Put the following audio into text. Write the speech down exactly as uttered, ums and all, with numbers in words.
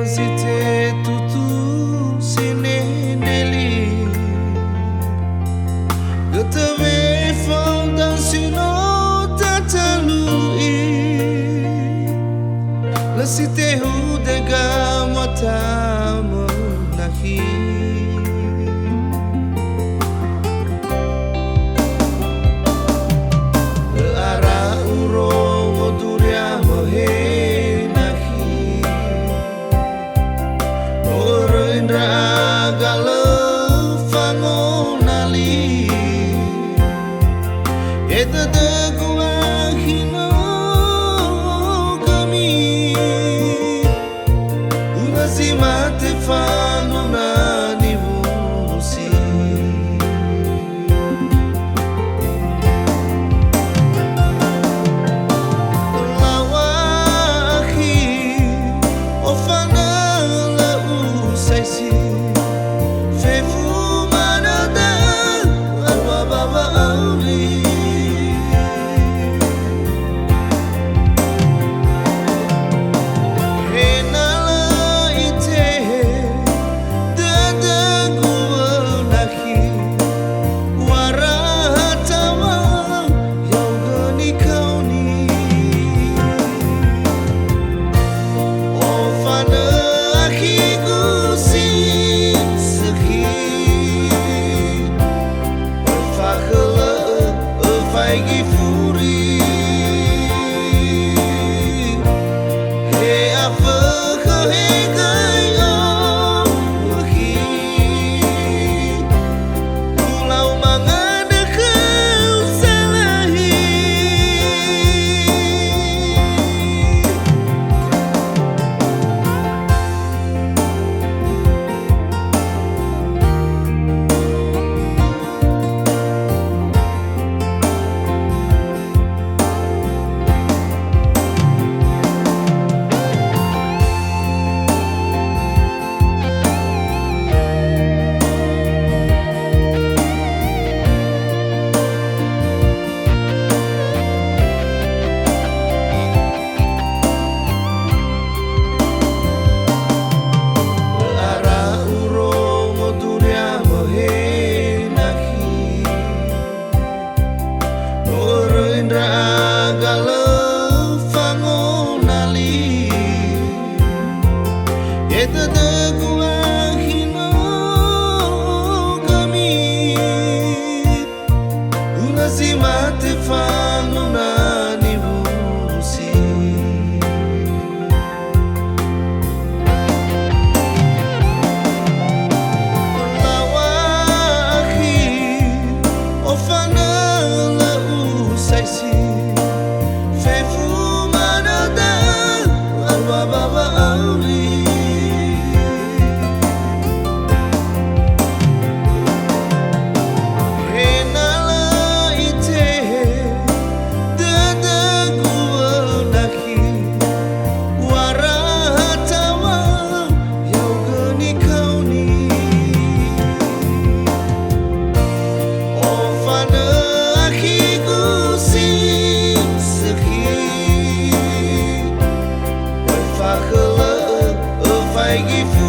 Si tetutu sineneli, götö wefau dan si no tatalui, lö si tehu dega mata mönakhi. Lö ara urongo duria möhenakhi. Moroi ndra'aga lö fangonali. E dödögu akhi no gömi. Una si mate fanona niwusi. Lau akhi, ofanö lö usaisi, fefu manö da'ö alua ba wa'auri. He na lö itehe dödögu önakhi, waraha tawa yaugö nikaoni. Ofanö akhigu si sökhi, öfakhölö'ö, öfaigi furi. He afökhö, he göi öwökhi, ulau mangandrö khöu salahi. Lö ara urongo duria möhenakhi. Moroi ndra'aga lö fangonali. E dödögu akhi no gömi. Una si mate fanona niwusi. Lau akhi, ofanö lö usaisi, fefu manö da'ö alua ba wa'auri. He na lö itehe dödögu önakhi, waraha tawa yaugö nikaoni. Ofanö akhigu si sökhi, öfakhölö'ö, öfaigi fu